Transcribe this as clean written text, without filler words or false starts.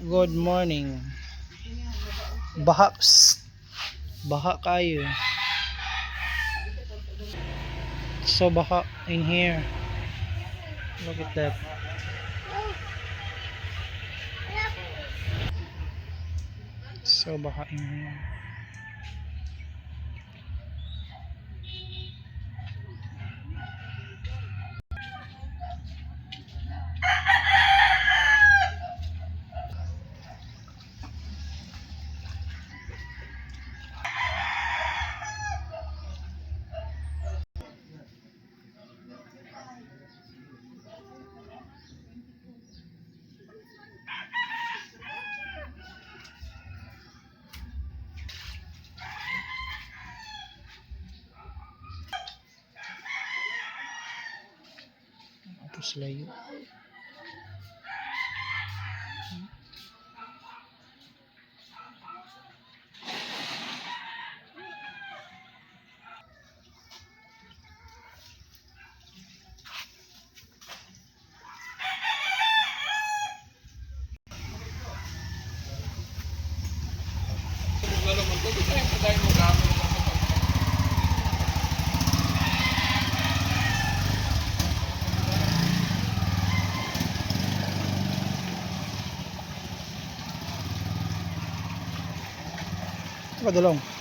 Good morning. Baha. Psst. Baha kayo. So baha in here. Look at that. So baha in here. Tapos layo. Ito pa dalong.